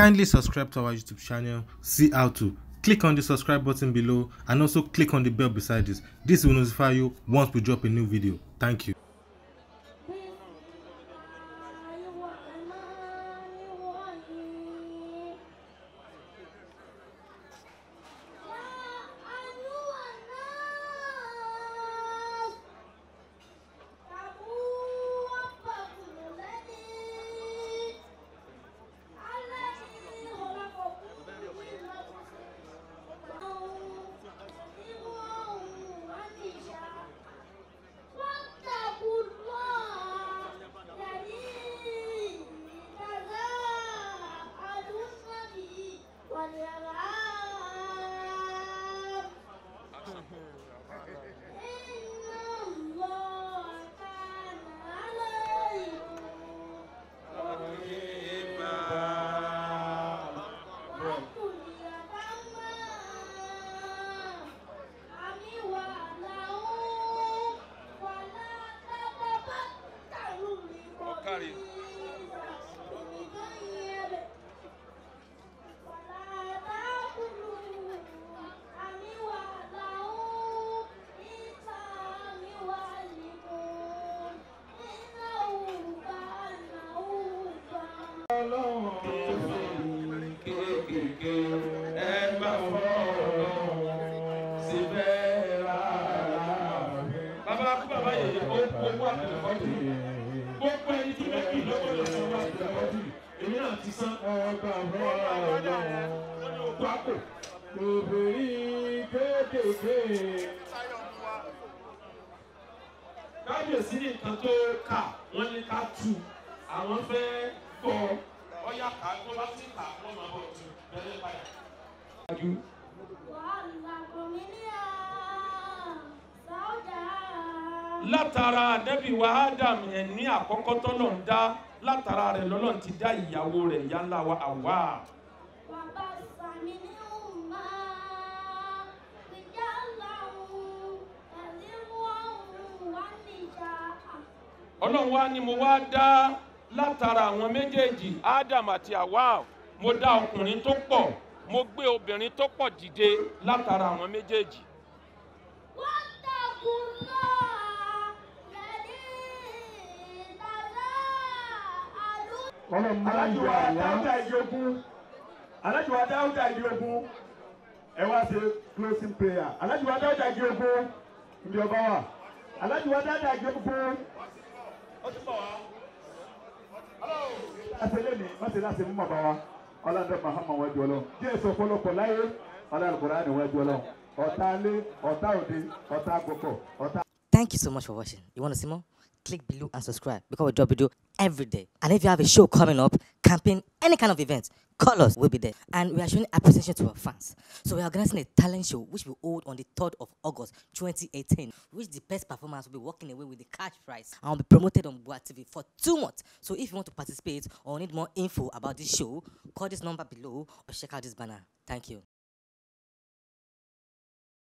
Kindly subscribe to our YouTube channel, see how to. Click on the subscribe button below and also click on the bell beside this. This will notify you once we drop a new video. Thank you. Kábíyèsí ní nǹkan tó kà wọ́n ní ká tú àwọn fẹ́ kọ́ ọ̀yà ká tó bá ti kà wọ́n máa bọ̀ tú bẹ́ẹ̀ padà. Látara ànábì wa Adam ẹni àkọ́kọ́ tọ́lọ̀ ń dá látara rẹ̀ lọ́lọ́run ti dá ìyàwó rẹ̀ ìyá ńlá wa Àwá. Ọlọ́run wá ní mo wá dá látara àwọn méjèèjì Adam àti Àwá mo dá ọkùnrin tó pọ̀ mo gbé obìnrin tó pọ̀ dìde látara àwọn méjèèjì. Alájùwà Dáúdà Ìdíogun ẹ wá ṣe closing prayer. Alájùwà Dáúdà Ìdíogun ndí ọba wa. Alájùwà Dáúdà Ìdíogun. Láti wọ́n ti láti mú bàbá wa ọlọ́dẹ Muhammad wájú ọlọ́run díẹ̀ sọ ọ̀pọ̀lọpọ̀ láyé ọlọ́dẹ Kùránì wájú ọlọ́run ọ̀tá alé ọ̀tá òde ọ̀tá àgbọ̀kọ̀ ọ̀tá. Thank you so much for watching. You want to see more? Click below and subscribe because we drop video every day. And if you have a show coming up, campaign, any kind of event, call us, we'll be there. And we are showing appreciation to our fans. So we are organizing a talent show which will hold on the 3rd of August 2018, which the best performance will be walking away with the cash prize and will be promoted on Bua TV for 2 months. So if you want to participate or need more info about this show, call this number below or check out this banner. Thank you.